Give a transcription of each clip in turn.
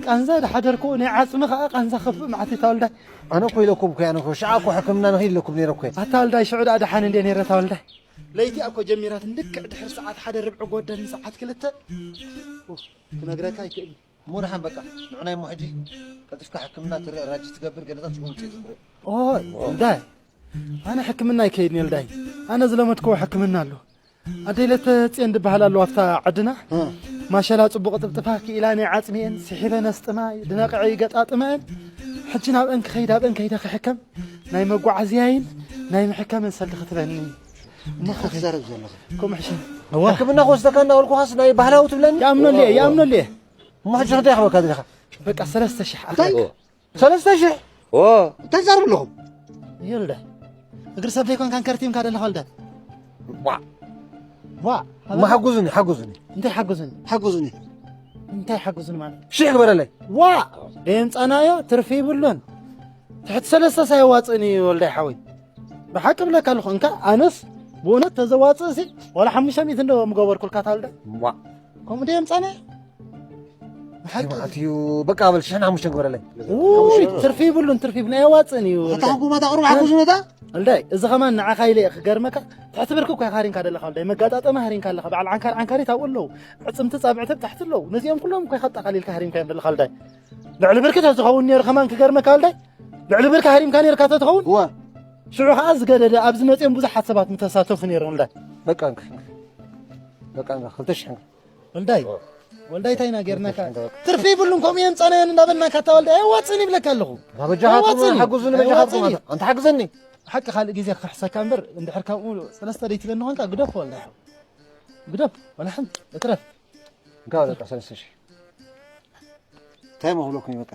ቃንዛ ዝሓደርኩ ናይ ዓጽሚ ከኣ ቃንዛ ከፍእ መዓት እዩ ተወልዳይ። ኣነ እኮ ኢለኩም እኮ፣ ኣነ እኮ ሽዓ እኮ ሕክምና ንኸይድ ኢለኩም ነይረ እኮ። ኣታ ወልዳይ ሽዑ ደኣ ደሓን እንድየ ነይረ ተወልዳይ። ለይቲ እኮ ጀሚራትን ልክዕ ድሕሪ ሰዓት ሓደ ርብዒ ጎደል ንሰዓት ክልተ። ኡፍ፣ ክነግረካ ኣይክእልን። እሞ ደሓን በቃ ንዑ ናይ እሞ ሕጂ ቀልጢፍካ ሕክምና ትርእ ራጂ ትገብር ገለታት ትጎምጽ ትኽእል። ኦይ ወልዳይ፣ ኣነ ሕክምና ኣይከይድን እየ ወልዳይ። ኣነ ዝለመድክዎ ሕክምና ኣሎ። ኣደይ ለተፅዮን ዝበሃል ኣለዋ ኣብታ ዓድና። ማሸላ ፅቡቕ ጥፍጥፋ ክኢላ ናይ ዓፅሚኤን ስሒበን ኣስጥማይ ድነቕዐ ይገጣጥመአን። ሕጂ ናብአን ክኸይድ ኣብአን ከይደ ክሕከም ናይ መጓዓዝያይን ናይ ምሕከምን ሰልዲ ክትበኒ። እሞ እንታይ ክትዛረብ ዘለኻ? ከምኡ ሕሽም። ሕክምና ክወስደካ እናበልኩኻስ ናይ ባህላዊ ትብለኒ? ይኣምነሉ እየ፣ ይኣምነሉ እየ። እሞ ሕጂ ክንደይ ክበካ ዘለኻ? በቃ ሰለስተ ሽሕ እንታይ? ኣኽል። ሰለስተ ሽሕ? ኦ። እንታይ ትዛረቡ ኣለኹም? ይልደ። እግሪ ሰብ ዘይኮንካን ከርቲምካ ደለኻ ልደ። ዋ። ዋ። እሞ ሓጉዙኒ፣ ሓጉዙኒ። እንታይ ሓጉዙኒ? ሓጉዙኒ። እንታይ ሓጉዙኒ ማለት? ሽሕ ግበረለይ። ዋ። ደየምፃናዮ ትርፊ ይብሉን። ትሕቲ ሰለስተ ሳይዋፅእን እዩ ወልዳይ ሓወይ። ብሓቂ ብለካ ኣለኹ። እንካ ኣነስ ብእውነት ተዘዋፅእሲ ዋላ ሓሙሽተ ሚእቲ እንዶ ምገበርኩልካ ታልደ። ዋ። ከምኡ ደየምፃናዮ? ብሓቂ። ማለት እዩ። በቃ በል ሽሕን ሓሙሽተን ግበረለይ። ውይ፣ ትርፊ ይብሉን፣ ትርፊ ይብሉን። ኣየዋፅእን እዩ። ኣታ ሓጉማ ታቕርብ ሓጉዝ ነታ? ወልዳይ፣ እዚ ኸማን ንዓኻ ኢለ እየ ክገርመካ። ትሕቲ ብርኪ እኮ ኢኻ ሃሪምካ ዘለኻ ወልዳይ። መጋጣጠሚ ሃሪምካ ኣለኻ። በዓል ዓንካር ዓንካሪት ኣብኡ ኣለዉ። ዕፅምቲ ፃብዕቲ ብታሕቲ ኣለዉ። ነዚኦም ኩሎም እኮ ኢኻ ጠቓሊልካ ሃሪምካዮም ዘለኻ ወልዳይ። ልዕሊ ብርኪ ተዝኸውን ነይሩ ኸማን ክገርመካ ወልዳይ። ልዕሊ ብርኪ ሃሪምካ ነይርካ ተትኸውን። እዋ። ሽዑ ኸዓ ዝገደደ ኣብዚ መፅኦም ብዙሓት ሰባት ምተሳተፉ ነይሮም ወልዳይ። በቃ እንካ፣ እንካ። በቃ እንካ፣ ክልተ ሽሕ እንካ። ወልዳይ፣ ወልዳይ፣ እንታይ ኢና ጌርናካ? ትርፊ ይብሉን፣ ከምኡ እዮም ጸናዮን እንዳበልናካ፣ ኣታ ወልዳይ፣ ኣየዋጽእን ይብለካ ኣለኹ። በጃኻትኩም ኣየዋጽእን። ሓግዙኒ፣ በጃኻትኩም። ኣየዋጽእን። ኣንተ ሓግዘኒ። ሓቂ ካልእ ግዜ ክሕሰካ እምበር፣ እንድሕር ካብኡ ሰለስተ ደይ ትበኒ ኾንካ፣ ግደፍ ወልዳይ። ግደፍ፣ ወላ ሓንቲ፣ እትረፍ። እንካ በቃ ሰለስተ ሽሕ። እንታይ እሞ ክብለኩም እዩ በቃ?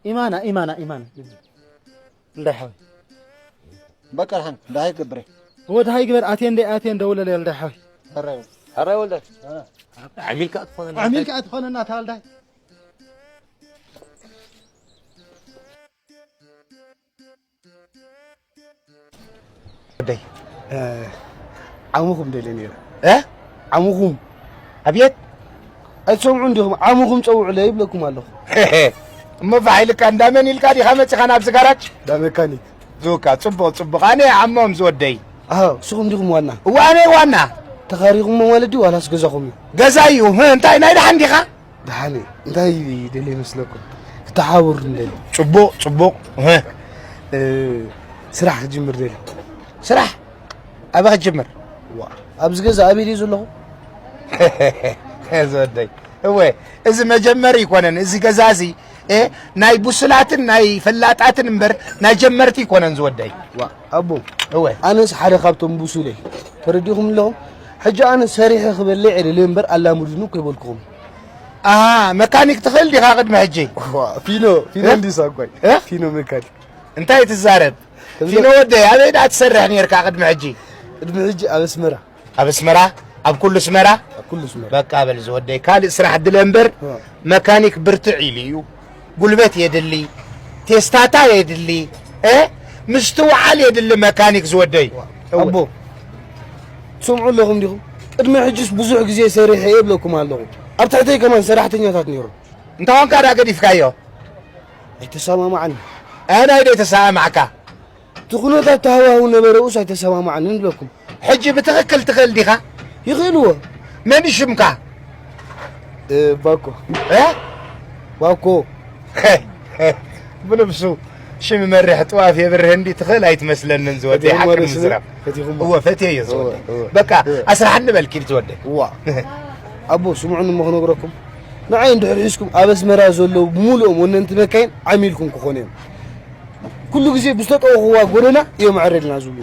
ኢማና፣ ኢማና፣ ኢማና። እንዳይ ሓወይ። በቃ ደሓን፣ ደሃይ ገብረ። እወ፣ ደሃይ ግበር፣ ኣትየ እንደ፣ ኣትየ እንደ ውለል፣ እንዳይ ሓወይ። ሕራይ ወልደ። ሕራይ ወልደ። ዓሚልካ ትኾነና። ዓሚልካ ትኾነና፣ ታልዳይ። ወደይ። እ፣ ዓሙኹም ደልየ ነይረ። እ? ዓሙኹም። ኣብየት? ኣይትሰምዑ እንዲኹም፣ ዓሙኹም ጸውዑለይ ይብለኩም ኣለኹ። እሞ ብሓይልካ እንዳመን ኢልካ ዲኻ መጺኻ ናብዚ ጋራጅ? እንዳ መካኒክ። ዙካ፣ ጽቡቕ፣ ጽቡቕ። ኣነ ዓሞም ዝወደይ። ኣሃ፣ ንስኹም ዲኹም ዋና? እወ፣ ኣነ ዋና። ተኻሪኹሞ ማለት ድዩ ዋላስ ገዛኹም እዩ? ገዛ እዩ። ህ፣ እንታይ ናይ ደሓን ዲኻ? ደሓን እየ። እንታይ ደልየ ይመስለኩም? ክተሓባበሩ ንደሊ። ጽቡቕ፣ ጽቡቕ። እህ። እ፣ ስራሕ ክጅምር ደሊ። ስራሕ? ኣበይ ክጅምር? ዋ፣ ኣብዚ ገዛ ኣበይ ድየ ዘለኹ? ዝወደይ። እወ፣ እዚ መጀመሪ ኣይኮነን። እዚ ገዛ እዚ፣ እ፣ ናይ ብሱላትን ናይ ፈላጣትን እምበር ናይ ጀመርቲ ኣይኮነን ዝወደይ። ዋ፣ ኣቦ፣ እወ። ኣነስ ሓደ ካብቶም ብሱል እየ። ተረዲኹም ኣለኹም? ሕጂ ኣነ ሰሪሐ ክበልዕ እየ ደልየ እምበር ኣላምዱኒ እኮ ኣይበልኩኹም። ኣሃ፣ መካኒክ ትኽእል ዲኻ ቅድሚ ሕጂ? ዋ፣ ፊኖ፣ ፊኖ እ? እንዲ ሳጓይ። እ? ፊኖ መካኒክ። እንታይ ትዛረብ? ከምዚ ፊኖ ወደይ፣ ኣበይ ደኣ ትሰርሕ ኔርካ ቅድሚ ሕጂ? ቅድሚ ሕጂ ኣብ ኣስመራ። ኣብ ኣስመራ? ኣብ ኩሉ ኣስመራ? ኣብ ኩሉ ኣስመራ። በቃ በል ዝወደይ፣ ካልእ ስራሕ ድለ እምበር፣ ዋ። መካኒክ ብርትዕ ኢሉ እዩ። ጉልበት የድሊ፣ ቴስታታ የድሊ፣ እ? ምስትውዓል የድሊ መካኒክ ዝወደይ። ዋ። እወ። ኣቦ፣ ትሰምዑ ኣለኹም ዲኹም? ቅድሚ ሕጂስ ብዙሕ ግዜ ሰሪሐ እየ እብለኩም ኣለኹ። ኣብ ትሕተይ ከማን ሰራሕተኛታት ነይሮም። እንታይ ኾንካ ደኣ ገዲፍካዮ? ኣይተሰማማዕን። ኣነ ኣይደ ተሰማማዕካ። እቲ ኩነታት ተሃዋህው ነበረ፣ እሱ ኣይተሰማማዕንን እብለኩም። ሕጂ ብትኽክል ትኽእል ዲኻ? ይኽእልዎ። መን እዩ ሽምካ? እ፣ ባኮ። እ? ባኮ። ብንብሱ ሽም መሪሕ ጥዋፍ የብርህ እንዲ ትኽእል ኣይትመስለንን ዝወደይ ፈቲኹም ሓቂ ወደ ንምዝራብ። ሽመ? ፈቲኹም? እወ፣ ፈትየዮ ዝወደይ። እወ፣ እወ። በቃ፣ እወ። ኣስራሕኒ በል ኪድ ዝወደይ። እዋ። ኣቦ፣ ስምዑኒ እሞ ክነግረኩም። ንዓይ እንድሕር ሒዝኩም ኣብ ኣስመራ ዘለዉ ብምሉኦም ወነንቲ መካይን ዓሚልኩም ክኾኑ እዮም። ኩሉ ግዜ ብዝተጠወኽዋ ጎደና እዮም ኣዕረልና ዝብሉ።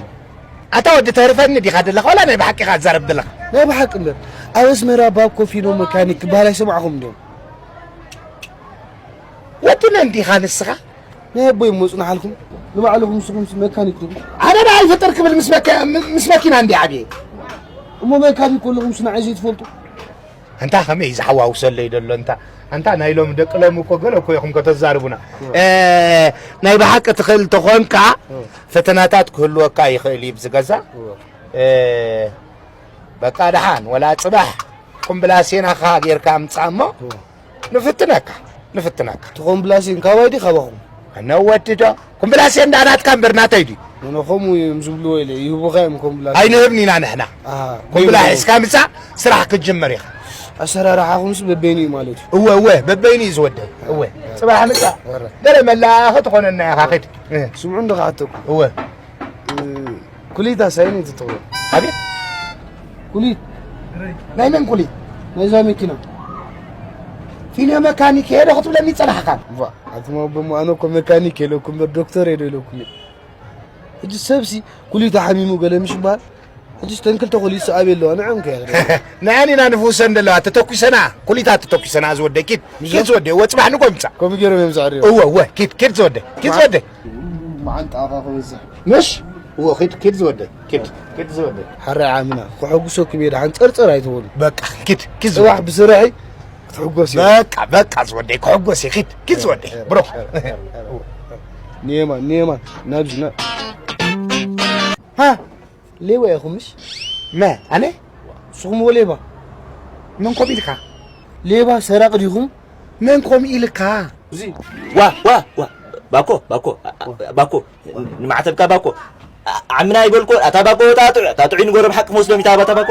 ኣታ ወዲ ተርፈኒ ዲኻ ዘለኻ ዋላ ናይ ብሓቂ ኢኻ ትዛረብ ዘለኻ? ናይ ብሓቂ እምበር፣ ኣብ ኣስመራ ባብ ኮፊኖ መካኒክ ክበሃል ኣይሰማዕኹም እንድዮም። ወዲ መን ዲኻ ንስኻ? ናይ ኣቦይ እሞ ጽናሓልኩም፣ ንባዕልኹም ንስኹምስ መካኒክ ዲኹም? ኣነ ደኣ ኣይፈጠር ክብል ምስ መካ-፣ ምስ መኪና እንዲ ዓብየ። እሞ መካኒክ ከለኹምስ ንዓይ ዘይትፈልጡ? ኣንታ ከመይ እዩ ዝሓዋውሰለይ ደሎ? ኣንታ፣ ኣንታ ናይ ሎሚ ደቂ ሎሚ እኮ ገለ እኮ ኢኹም ከተዛርቡና። እዋ። እ፣ ናይ ብሓቂ ትኽእል ተኾንካ፣ እዋ። ፈተናታት ክህልወካ ይኽእል እዩ ብዚ ገዛ። እዋ። እ፣ በቃ ደሓን፣ ወላ ጽባሕ ቁምብላሴናኻ ጌርካ ኣምጽኣ እሞ፣ እዋ። ንፍትነካ፣ ንፍትነካ። እቲ ኮምብላሴን ካባይ ድዩ ካባኹም? ኣነ ወዲ ዶ? ኮምብላሴን እንዳ ናትካ እምበር ናተይ ድዩ? ኣነ ከምኡ እዮም ዝብልዎ ኢለ፣ ይህቡኻ እዮም ኮምብላሴን። ኣይንህብን ኢና ንሕና። ኣሃ፣ ኮምብላ ሒዝካ ምጻእ፣ ስራሕ ክትጅምር ኢኻ። ኣሰራርሓኹምስ በበይኑ እዩ ማለት እዩ? እወ፣ እወ፣ በበይኑ እዩ ዝወደይ። እወ፣ ጽባሕ ምጻእ። ወረ። ገለ መላኺ ትኾነና ኢኻ፣ ኺድ። እ። ስምዑ እንዶ ክሓተኩም። እወ። እ፣ ኩሊታ ሳይን እዩ ትጥቕሙ? ኣቤት? ኩሊት። ናይ መን ኩሊት? ናይዛ መኪና። ፊልዮ መካኒክ ሄደ ክትብለኒ ጸናሕካ። ዋ፣ ኣቱም ኣቦ እሞ ኣነ እኮ መካኒክ ኢለኩም እምበር ዶክተር ሄደ ኢለኩም እየ። ሕጂ ሰብሲ ኩሊቱ ሓሚሙ ገለ ምሽ ይበሃል? ሕጂስ ተን ክልተ ኩሊት ሰኣብ የለዋ፣ ንዕኦም ከ ያግረ። ንኣን ኢና ንፍውሰን ዘለዋ፣ ተተኩሰና፣ ኩሊታት ተተኩሰና ዝወደይ፣ ኪድ፣ ኪድ ዝወደይ፣ እወ፣ ጽባሕ ንጎ ምጻእ። ከምኡ ገይሮም እዮም ዘዕርዮም። እወ፣ እወ፣ ኪድ፣ ኪድ ዝወደይ፣ ኪድ ዝወደይ። መዓንጣኻ ክበዝሕ። ምሽ? እወ፣ ኪድ፣ ኪድ ዝወደይ፣ ኪድ፣ ኪድ ዝወደይ። ሓራይ ዓምና፣ ክሕጉሰኩም እየ፣ ደሓን ጸርጸር ኣይትበሉ። በቃ፣ ኪድ፣ ኪድ ዝወደይ። ጽባሕ ብስራሐይ ክትሕጎስ እየ። በቃ፣ በቃ ዝወደይ፣ ክሕጎስ እየ፣ ኪድ፣ ኪድ ዝወደይ፣ ብሮ። ኔማን፣ ኔማን፣ ናብዚ፣ ና። ሃ? ሌባ ኢኹም ምሽ? መ? ኣነ? ንስኹም ሌባ። መን ኮም ኢልካ? ሌባ ሰራቂ ዲኹም? መን ኮም ኢልካ? እዚ ዋ፣ ዋ፣ ዋ፣ ባኮ፣ ባኮ፣ ኣ-፣ ኣ-፣ ባኮ፣ ንማዕተብካ ባኮ። ኣ-፣ ዓምና ይበልኮ፣ ኣታ ባኮ፣ ጣጥዑ፣ ጣጥዑ ይንገሮ ብሓቂ መስሎም ይታባ፣ ኣታ ባኮ።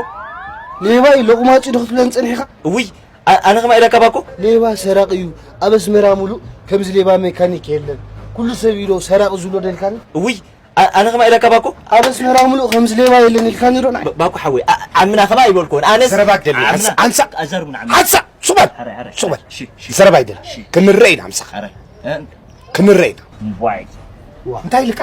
ሌባ እዩ፣ ሎቕማጺ ዶ ክትብለን ጸኒሕካ? እውይ፣ ኣ-፣ ኣነ ከማ ኢለካ ባኮ። ሌባ ሰራቂ እዩ። ኣብ ኣስመራ ሙሉእ ከምዚ ሌባ ሜካኒክ የለን። ኩሉ ሰብ ኢሎ ሰራቂ ዝብሎ ደልካኒ? እውይ፣ ኣ-፣ ኣነ ከማ ኢለካ ባኮ። ኣብ ኣስመራ ሙሉእ ከምዚ ሌባ የለን ኢልካኒ ዶ ንዓይ? ባ-፣ ባኮ ሓወይ፣ ኣ-፣ ዓምና ከማ ኣይበልኩን። ኣነስ ዘረባ ግደል። ዓምና። ሓንሳ-፣ ሓንሳ-፣ ኣዛርቡን ዓምና። ሓንሳ-፣ ሱቕ በል። ሓራይ፣ ሓራይ። ሱቕ በል። ሺ፣ ሺ። ዘረባ ኣይደል። ሺ። ክንረአ ኢና ምሳኻ። ሓራይ። እ? ክንረአ ኢና። ዋይ። ዋ። እንታይ ኢልካ?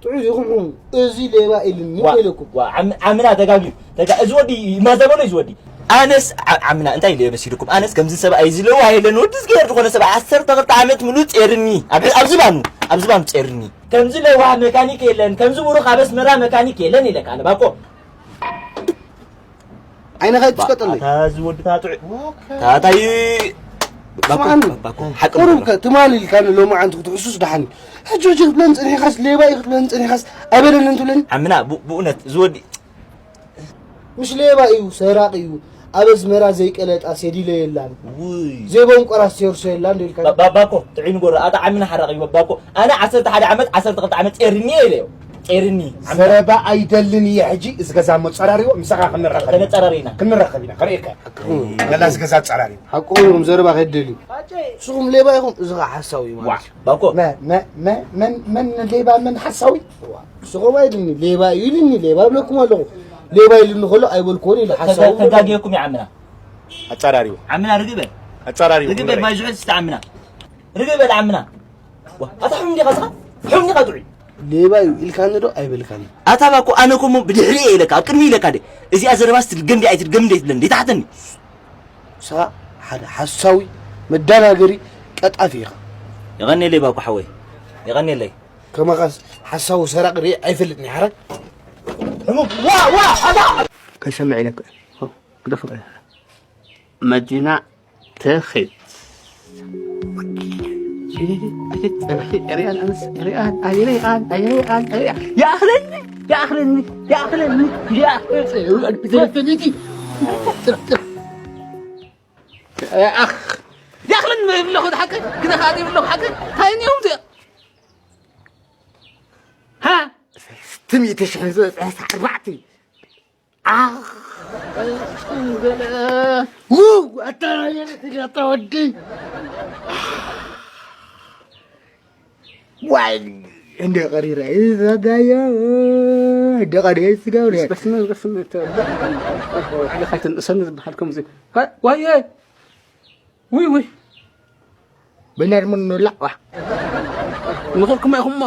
ጥዑይ ኢኹም። እዚ ሌባ ኢልኒ ዋ፣ ኢለኩም። ዋ፣ ዓም-፣ ዓምና ተጋግዩ። ተጋ-፣ እዚ ወዲ ይማዘበሎ እዩ እዚ ወዲ። ኣነስ ዓ-፣ ዓምና እንታይ ኢለ መሲልኩም? ኣነስ ከምዚ ሰብኣይ እዚ ለዋህ የለን። ወዲ ዝገር ዝኾነ ሰብ ዓሰርተ ክልተ ዓመት ሙሉእ ጼርኒ። ኣብ፣ ኣብ ዝባኑ፣ ኣብ ዝባኑ ጼርኒ። ከምዚ ለዋህ መካኒክ የለን፣ ከምዚ ብሩኽ ኣብ ኣስመራ መካኒክ የለን ኢለካ ኣነ ባኮ። ዓይንኻ ይትስቀጠለይ። ኣታ እዚ ወዲ ታጥዑ። ኦኬ። ታታይ ባኮ፣ ስማዕኒ። ባኮ፣ ሓቂ ቁሩብ ብሎ። ከ ትማሊ ኢልካ ንሎማዓንቲ ክትሕሱስ ደሓን እዩ። ሕጂ ሕጂ ክትብለኒ ጸኒሕካስ፣ ሌባ እዩ ክትብለኒ ጸኒሕካስ፣ ኣይበለንን ትብለኒ? ዓምና፣ ብ-፣ ብእውነት እዚ ወዲ ምሽ ሌባ እዩ፣ ሰራቂ እዩ። ኣብ ኣስመራ ዘይቀለጣ ሴዲለ የላን። ውይ። ዘይቦንቆራ ሴርሶ የላን ዶ ኢልካ? ባ-፣ ባ-፣ ባኮ፣ ጥዑይ ንገሮ። ኣታ ዓምና ሓራቂ እዩ፣ ባኮ። ኣነ ዓሰርተ ሓደ ዓመት፣ ዓሰርተ ክልተ ዓመት ጼርኒ እየ ኢለዮ። ጼርኒ። ዘረባ ኣይደልን እየ ሕጂ። እዚ ገዛ እሞ ጸራሪዎ፣ ምሳኻ ክንራኸብ ኢና። ከነጸራሪ ኢና። ክንራኸብ ኢና፣ ከርእየካ እየ። ሓቅኹም። ገላ እዚ ገዛ ጸራሪዎ። ሓቅኹም ኢኹም፣ ዘረባ ከይደልዩ። ንስኹም ሌባ ኢኹም፣ እዚ ኸዓ ሓሳዊ እዩ ዋ፣ ማለት እዩ። ባኮ። መ-፣ መ-፣ መ-፣ መን፣ መን ሌባ፣ መን ሓሳዊ? ዋ፣ ንስኹም ኣይልኒ፣ ሌባ እዩ ኢልኒ፣ ሌባ እብለኩም ኣለኹ። ሌባ ኢልኒ ከሎ ኣይበልኩዎን ኢለ፣ ተጋ-፣ ሓሳዊ እብለኩም። ተጋግየኩም እዩ ዓምና። ኣጻራሪዎ። ዓምና ርግእ በል። ኣጻራሪዎ ርግእ በል፣ ክንርኢ። ማይ ዝሑል ስተ ዓምና። ርግእ በል ዓምና። ዋ፣ ኣታ ሕም ዲኻ ስኻ? ሕም ዲኻ ጥዑይ? ሌባ እዩ ኢልካኒ ዶ ኣይበልካኒ? ኣታ ባኮ፣ ኣነ ኮሞ ብድሕሪ እየ ኢለካ፣ ኣብ ቅድሚ ኢለካ ደ። እዚኣ ዘረባ ስትድገም ዲ ኣይትድገም ዲ ኣይትብለን፣ ዲ ታሕተኒ። ንስኻ ሓደ ሓሳዊ፣ መዳናገሪ፣ ቀጣፊ ኢኻ። የቐንየለይ ባኮ ሓወይ፣ የቐንየለይ። ከማኻስ ሓሳዊ ሰራቂ ርኢ ኣይፈልጥን እየ፣ ሓራይ። ሕሙም፣ ዋ፣ ዋ፣ ኣታ! ከይሰምዕ ኢለካ። ግደፎ። መዲና ትኺድ። ሪኣን፣ ኣነስ ሪኣን፣ ኣይሪኣን፣ ኣይሪኣን፣ ኣይሪኣን። ይኣኽለኒ፣ ይኣኽለኒ፣ ይኣኽለኒ፣ ይኣኽለኒ። ኣኽ፣ ይኣኽለኒ ይብለኹ ሓቂ፣ ግደፋ ይብለኹ ሓቂ። እንታይ እዮም እዚኦም? ሃ? ሰለስተ ሚእቲ ሽሕ ዝበጽሐ ሳዕ ኣርባዕተ። ኣኽ፣ ገለ። ውው፣ ኣታ፣ ኣታ ወዲ። ዋይ፣ እንደ ቀሪረ፣ ይዘጋየ፣ እንደ ቀሪረ፣ ይዘጋየ። በስመ፣ በስመ፣ ተ-፣ ዓለኻ ኣይተንእሰኒ ዝበሃል ከምዚ። ሃ፣ ዋየ። ውይ፣ ውይ። በይና ድማ ንብላዕ፣ ዋ። መኸርኩሞ ኢኹሞ።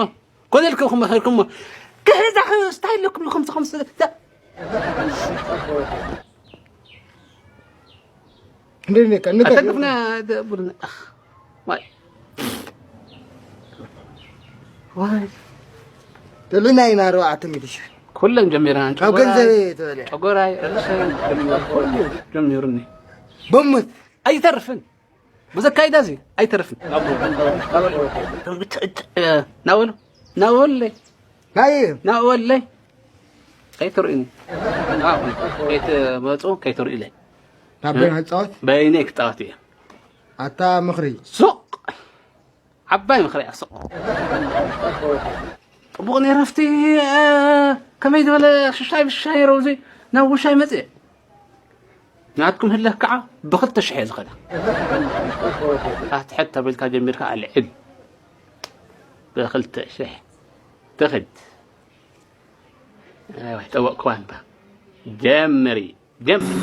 ኮነ ኢልኩም መኸርኩሞ። ክሕዛ፣ ክሕዝ፣ እንታይ ኢለኩም ኢኹም፣ ዝኾም ስ-፣ ተ-፣ እንዴት ነህ? ከ-፣ ንገር። ኣተግፍና፣ ተ-፣ ቡድና። ኣኽ። ዋይ። ዋይ። ደልና ኢና ኣርባዕተ ሚእቲ ሺሕ። ኩለን ጀሚረናን። ካብ ጨጎራይ፣ ገንዘበይ ተበልያ። ጨጎራይ፣ ርእሰይ፣ ጀሚሩ፣ ኩሉ ጀሚሩኒ። በሞት። ኣይተርፍን። ብዘካይዳ እዚ ኣይተርፍን። ናበሉ፣ ናበሉ፣ ናበለይ። ናይ ናበለይ። ከይትርእዩኒ። ኣኹም ከይትመጹ፣ ከይትርእዩለይ። ናብ በይና ንጻወት? በይነይ ክጻወት እየ። ኣታ ምኽሪ። ሱቕ! ዓባይ ምኽሪ እያ፣ ሱቕ። ጽቡቕ ነይረ፣ ኣብቲ፣ እ፣ ከመይ ዝበለ ሽሻይ ብሽሻይ ነይሩ፣ እዚ ናብ ውሻይ መጽእ። ናትኩም ህለክ ከዓ ብኽልተ ሽሕ እየ ዝኸዳ። ኣትሕት ተቢልካ ጀሚርካ ኣልዕል። ብኽልተ ሽሕ ትኽድ። ኣይዋ፣ ጠወቕክዋ እንባ። ጀምሪ፣ ጀምሪ።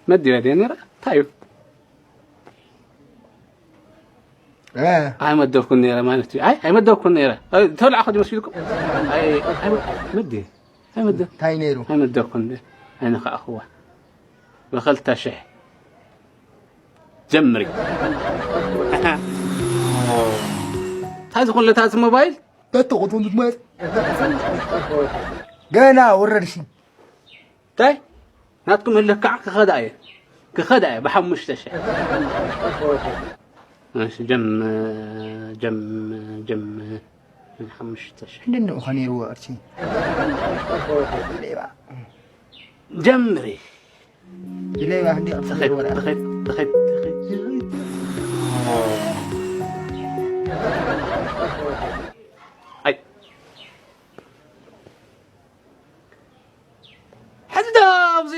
መዲበ ድየ ነይረ? እንታይ እዩ? እ። ኣይመደብኩን ነይረ ማለት እዩ። ኣይ፣ ኣይመደብኩን ነይረ። እ፣ ተብላዕኹ ድዩ መሲልኩም? ኣይ፣ ኣይ፣ መዲ-፣ ኣይመደ-፣ እንታይ ነይሩ? ኣይመደብኩን ነይረ። ኣይነኻእኽዋ። ብኸልተ ሽሕ ጀምሪ። እንታይ ዝኾን ለታ እዚ ሞባይል? በቲ ቁጥሩ እንትመጽእ ገና ወረርሽኝ። እንታይ? ናትኩም ህልክ ከዓ ክኸዳ እየ። ክኸዳ እየ ብሓሙሽተ ሽሕ። እሺ፣ ጀም-፣ ጀም-፣ ጀም-፣ ሓሙሽተ ሽሕ። እንድንኡ ኸ ነይርዎ ቅርሺ? ሌባ። ጀምሪ። ሌባ እንዲ ቅርሺ ተኸድ፣ ነይርዎ። ተኸድ፣ ተኸድ፣ ተኸድ፣ ተኸድ። ኣይ። ሕዚ ዶ ኣብዚ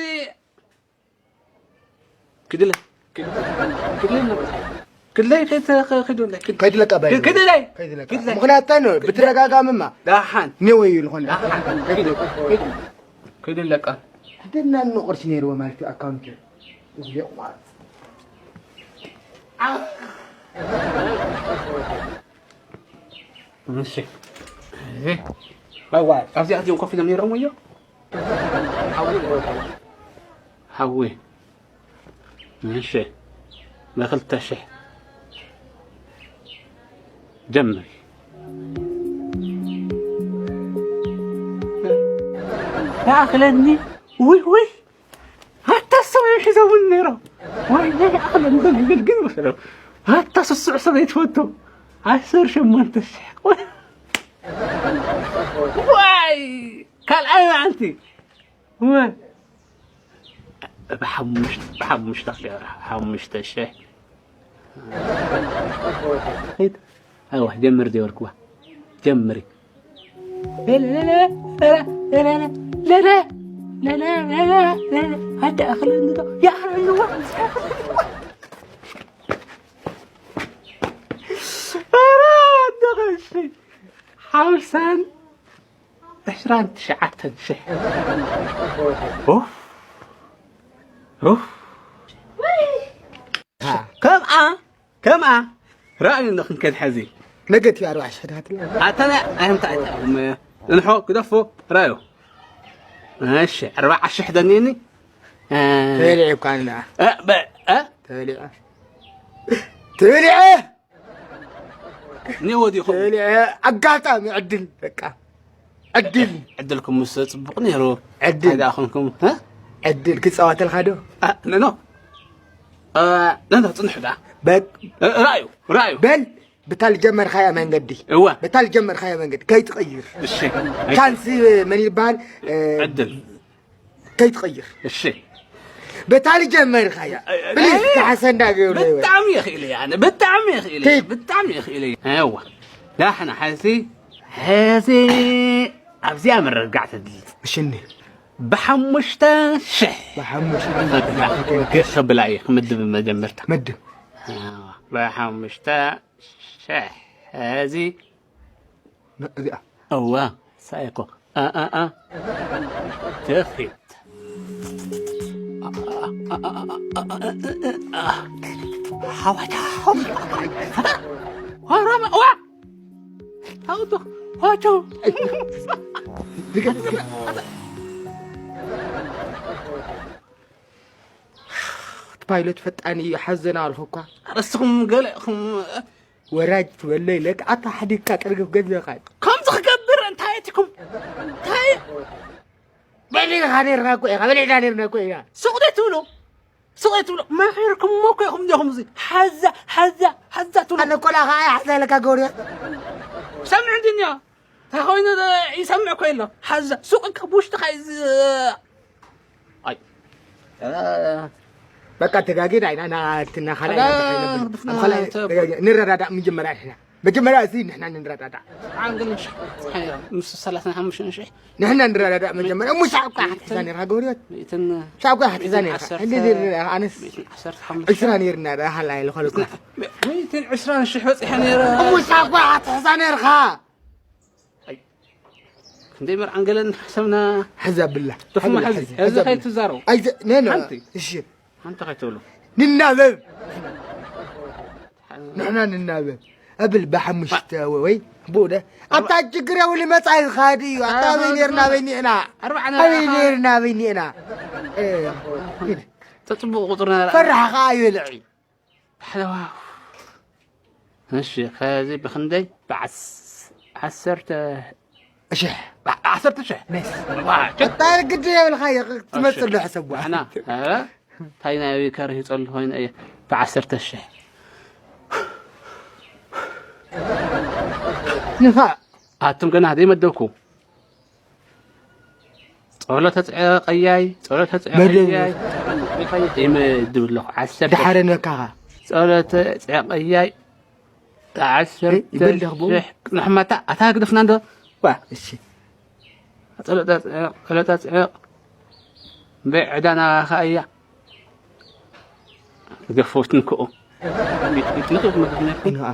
ክድለ፣ ክድለ፣ ክድለ፣ ክድለ፣ ከይተ-፣ ከ-፣ ክድለ፣ ክድ-፣ ከይድለቃ ባይ። ክድለ፣ ከይድለቃ። ክድለ። ምኽንያት እንታይ ነው? ብተደጋጋሚማ ደሓን። ነወይ ይልኾን። ደሓን። ክድ-፣ ክድ-፣ ክድለቃ። ደናን ቅርሺ ነይርዎ ማለት እዩ ኣካውንት። ይልቕ ማለት። እሺ። እህ። ባባ፣ ኣብዚ ኣትዮም ኮፍ ኢሎም ነይሮም እዮም። ሓዊ፣ ሓዊ። እሺ። ብኽልተ ሽሕ ጀምሪ። ይኣኽለኒ። ውይ፣ ውይ። ኣታ ሰብኣይ ሒዞምን ነይሮም። ወይ ይኣኽለኒ፣ ይገልግል መሰሎም። ኣታ ስሱዕ ሰበይቲ ፈቱ። ዓሰርተ ሸሞንተ ሽሕ። ዋይ! ካልኣይ መዓልቲ። ወ-፣ ብሓሙሽ-፣ ብሓሙሽተ ክልተ፣ ሓሙሽተ ሽሕ። ኸይድ። ኣይዋ፣ ጀምር ዘይበልክዋ። ጀምሪ። ለለ፣ ለለ፣ ለለ፣ ለለ፣ ለለ፣ ለለ፣ ለለ፣ ለለ፣ ለለ፣ ኣደ ኣኽለ እንዶ፣ ያኽለ እንዶ፣ ኧረ፣ ኣደ ኸሺ። ሓምሳን ዕስራን ትሽዓተን ሽሕ። ኡፍ፣ ኡፍ። ከምኣ፣ ከምኣ። ረኣዩ እንዶ ክንከድ ሕዚ። ነገቲቭ ኣርባዕተ ሽሕ ድኻ ትብላ? ኣታ ናይ፣ ኣይ፣ እንታይ፣ እንታይ፣ እም፣ እንሖ፣ ግደፎ፣ ረኣዩ። እሺ፣ ኣርባዓ ሽሕ ደኒኒ። እ፣ ተበሊዐ እኳ ንኣ። እ፣ በ-፣ እ? ተበሊዐ። ተበሊዐ! ኔ ወዲኹም። ተበሊዐ። ኣጋጣሚ ዕድል፣ በቃ። ዕድል። ዕድልኩም ምስ ጽቡቕ ነይሩ። ዕድል። እንታይ ደኣ ኾንኩም፣ እ? ዕድል ክጻወተልካ ዶ? እ፣ ኖ፣ ኖ። እ፣ ኖ፣ ኖ፣ ጽንሑ ደኣ። በ- እ፣ ራእዩ፣ ራእዩ። በል፣ ብታ ልጀመርካያ መንገዲ። እወ። ብታ ልጀመርካያ መንገዲ ከይትቕይር። እሺ። ቻንስ መን ይበሃል? እ፣ ዕድል። ከይትቕይር። እሺ። በታ ልጀመርካያ። እ፣ ፕሊዝ፣ እ፣ ካሕሰ እንዳገብረ ይበል። ብጣዕሚ የኽእል እየ ኣነ፣ ብጣዕሚ የኽእል እየ፣ ከይድ። ብጣዕሚ የኽእል እየ። እወ። ዳሕና ሕዚ፣ ሕዚ ኣብዚኣ ምርግጋዕ ተድሊ። እሺ፣ እኒ። ብሓሙሽተ ሽሕ። ብሓሙሽተ ሽሕ። ክብላ እየ፣ ክምድብ መጀመርታ። ምድብ። እወ። ብሓሙሽተ ሽሕ። ሕዚ ን-፣ እዚኣ። እዋ፣ ሳይ እኮ። ኣ፣ ኣ፣ ኣ። ትኽሪት። ሓዋታ፣ ሓዋታ። ዋራማ፣ ዋ! ሓውቶ፣ ሓውቶ። ድገም፣ ድገም። እቲ ፓይለት ፈጣን እዩ፣ ሓዘና ኣልኩ እኳ። ኣረ፣ እስኹም ገለ ኢኹም። ወራጅ ትበሎ ኢለካ፣ ኣታ ሓዲግካ ቅርግፍ ገንዘብካ። ከምዚ ክገብር እንታይ ኣቲኩም? እንታይ? በሊዕኻ ነርና እኮ ኢኻ፣ በሊዕና ነርና እኮ ኢና። ሱቕ ዘይትብሉ፣ ሱቕ ዘይትብሉ። መኺርኩምዎ እኮ ኢኹም እንዲኹም እዚ ሓዛ፣ ሓዛ፣ ሓዛ ትብሉ። ኣነ እኮ ላኻ ኣይ ሓዛ ኢለካ ገበርዮ። ሰምዕ እንድንዮ። እንታይ ኮይኑ ይሰምዕ እኮ የሎ። ሓዛ ሱቅ እካ ብውሽጥኻ እዩ ዝ- ኣይ በቃ ተጋጊና ኢና ናትና ካልኣይ ኣላ፣ ናታ ከይነብል። ግድፍና ኣብ ካልኣይ ተብ- ተጋጊ- ንረዳዳእ መጀመርያ ንሕና መጀመርያ እዚ ንሕና ንረዳዳእ ዓንግል ሽ- ሓያ ምስ ሰላሳ ሓሙሽተ ሽሕ ንሕና ንረዳዳእ መጀመርያ ሙሻ እኳ ክትሕዛ ነርካ ጎርዮት ሚእትን ሙሻ እኳ ክትሕዛ ነርካ ዓሰርተ- እንዴ ነርና ኣነስ ሚእትን ዓሰርተ ሓሙሽተ ዕስራ ነርና ዳሃላይ ልኸልኩ ሚእትን ዕስራን ሽሕ በፂሐ ነይረ። ሙሻ እኳ ክትሕዛ ነርካ ክንደይ መርዓን ገለን ሓሰብና ሕዛ ብላ ዶፍ መሓዚ ሕዚ ከይትዛረቡ ኣይዘ ነነ ሓንቲ። እሺ ሓንቲ ከይትብሉ ንናበብ ንሕና ንናበብ እብል ብሓሙሽተ ወይ ብኡደ ኣብታ ችግር የብሉ መጻኢ ዝኻድ እዩ ኣታ ኣበይ ነርና ኣበይ ኒዕና ኣርባዓ ኣበይ ነርና ነርና ኣበይ ኒዕና ተፅቡቅ ቁፅር ነራ ፈራሕ ከዓ ይበልዕ እዩ ሓለዋ እሺ ከዚ ብክንደይ ብዓስ- ዓሰርተ እሽሕ ዓሰርተ ሽሕ ኣታ ግዲ የብልካ ትመፅእ ኣሎ ሕሰብ ንሕና እንታይ ናይ ከርሂ ፀሉ ኮይኑ እየ ብዓሰርተ ሽሕ ንኻ ኣቱም ገና ዘይመደብኩ ጸሎተ ጽዕቀያይ ጸሎተ መደብ። ጽዕቀያይ ይመድብ ኣለኹ ዓሰርተ ድሓረ ነካኻ ጸሎተ ጽዕቀያይ ዓሰርተ ይበልኽ ብኡ። ሽሕ ንሕማታ ኣታ ግደፍና እንዶ ዋ እሺ ጸሎተ ጽዕቅ ጸሎተ ጽዕቅ በይ ዕዳና ከኣ እያ ገፈውት ንክኡ ንክኡ መድብ ነርኩም ንኣ